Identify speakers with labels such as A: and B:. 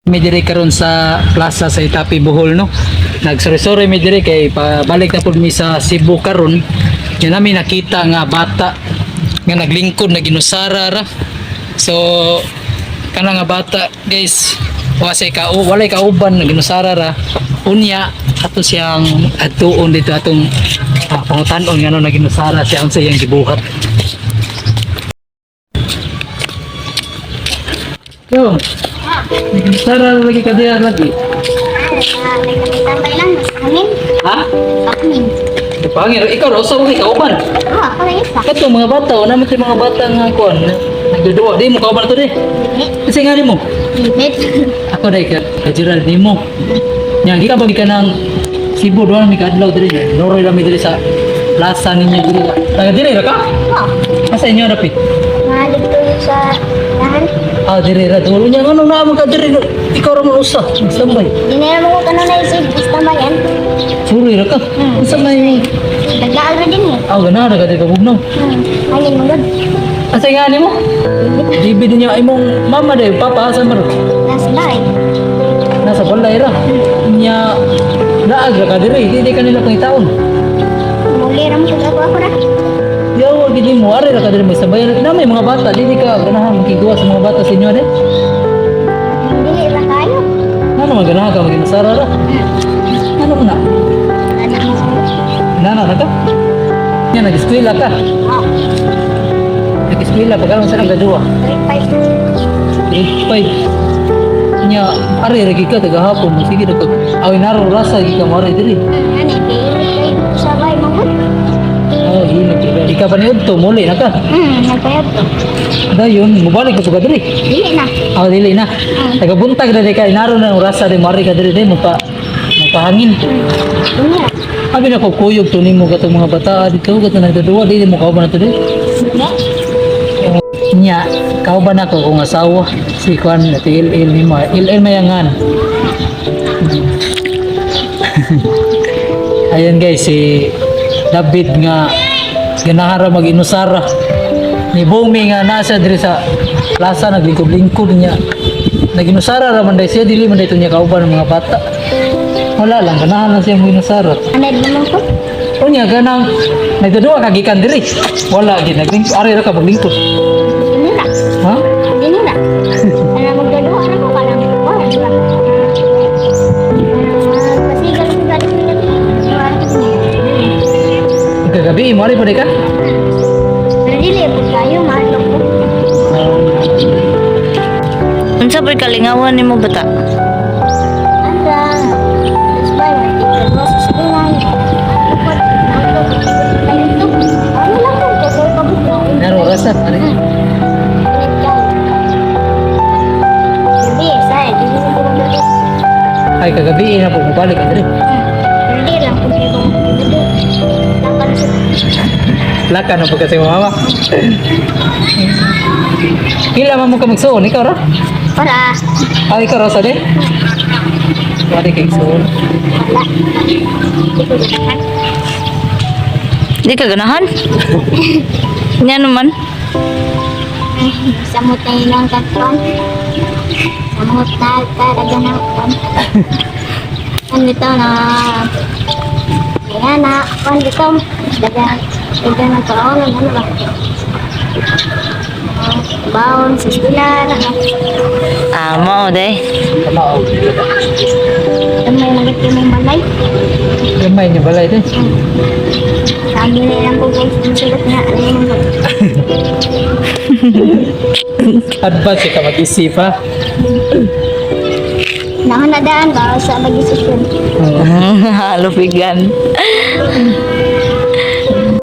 A: Mi diri karon sa plaza sa Itapi, Bohol, no. Nagsuri-suri mi diri kay pabalik na pud mi sa Cebu karon. Nya nami nakita nga bata nga naglingkod, naginusara ra. So kana nga bata, guys, wa say ka walay kauban, naginusara ra. Unya ato siyang atuon dito, atong pangutan-on ngano naginusara siya, unsa iyang gibuhat. Yo. Naginusara ra lagi ka diha lagi.
B: Nagtambay lang sa amin.
A: Ha?
B: Sa amin.
A: Pangir, ikaw raw sa kay kauban.
B: Oo, ako lang isa.
A: Kato mga bata, wala man tay mga bata nga kuan. Nagduduwa, di mo kauban to di.
B: Hindi.
A: Kasi nga nimo.
B: Hindi.
A: Ako dai ka, ka Gerald nimo. Nya gikan ba ka ng Cebu, doon mi kaadlaw diri. Noroy lang mi diri sa plaza ninyo diri. Taga diri ra ka?
B: Oo.
A: Asa inyo dapit?
B: Mahalig to sa lahan.
A: Ah, diri ra dulo nya ngano naa man ka diri? Ikaw ra man usa. Sambay.
B: Di na naman ko kanong naisip. Basta ba yan?
A: Suri ra ka. Unsa may
B: Naglaal na din eh.
A: Ah, gana ra ka diri kabugnaw.
B: Hangin mo gud.
A: Asa nga nimo? Dibi din niya imong mama dai, papa asa man?
B: Nasa bahay.
A: Nasa balay ra. Nya laag ra ka diri, di di kanila pangitaon.
B: Muli ra mo kag ako ako ra.
A: Yaw, gid mo ari ra ka diri may sabayan. Na may mga bata, di di ka ganahan makiguwa sa mga bata sa inyo de.
B: Dili ra kayo.
A: Ano man ganahan ka maginasara ra? Ano mo na?
B: Anak mo.
A: Nana na ka? Nya nag-eskwela ka.
B: Oo.
A: Nag-eskwela pa karon sa nagaduwa.
B: 3-5.
A: Grade 5. Nya ari ra gid ka tagahapon mo sige ra ka. Aw naro rasa gid ka mo ari diri.
B: Ano, kayo sa bahay mo gud.
A: Oh, hino gid. Di ka pa niudto muli na ka.
B: Nagpayag to.
A: Dayon mobalik ka pa diri.
B: Dili na.
A: Ah, dili na. Tagabuntag na di ka, inaro na ang rasa di mari ka diri di mo pa magpahangin.
B: Dili ra.
A: Abi na ko kuyog to nimo katong mga bata dito katong nagduduwa di mo kauban na to di.
B: Dili.
A: Nya, kauban ako kung asawa si Kwan na ti il nimo. Il mayangan. Ayan guys, si David nga ganahara mag-inusara. Ni Bumi nga nasa diri sa plaza naglingkod-lingkod niya. Naginusara ra man day siya, dili man day to niya kauban ng mga bata. Wala lang, ganahan lang siya mag-inusara.
B: Ano naman ko?
A: Unya ganang nagduduwa ka gikan diri. Wala gid naglingkod, ari ra ka maglingkod.
B: Dili ra.
A: Ha?
B: Dili ra. Ano magduduwa na ko ka lang. Wala ra. Pasigal ko galing nila. Wala ko.
A: Kagabi mo ari pa di ka?
B: Pero dili po kayo mahal ko.
C: Unsa pa'y kalingawan nimo bata?
B: Anda. That's why may ikaw sa eskwela. Ano lang ko ko pabugnaw.
A: Naro rasa ari.
B: Gabi, say, dili mo ko magduduwa.
A: Ay kagabi na po mobalik ka diri.
B: Hindi lang kung di ko magduduwa. Lakan sa
A: Laka na po kasi mama. Pila man mo ka magsuon ikaw ra?
B: Para.
A: Ay ikaw ra sa di? Wala kay suon.
B: Wala. Hindi ko ganahan.
C: Di ka ganahan? Nya naman.
B: Ay, samot na yun ang kakwan. Samot na talaga ng kwan. Ano ito na... Kaya na, kwan dito. Daga, daga ng kaonan, ano ba? Ah, baon sa eskwela, ano.
C: Ah, mao day.
A: Kamao.
B: Gamay na gid mong balay.
A: Gamay niya balay di.
B: Sabi na lang ko guys, ang sulat nga, ano yung
A: Advance ka mag-isip ha.
B: Nahunadaan ba sa mag-isip
C: Lupigan.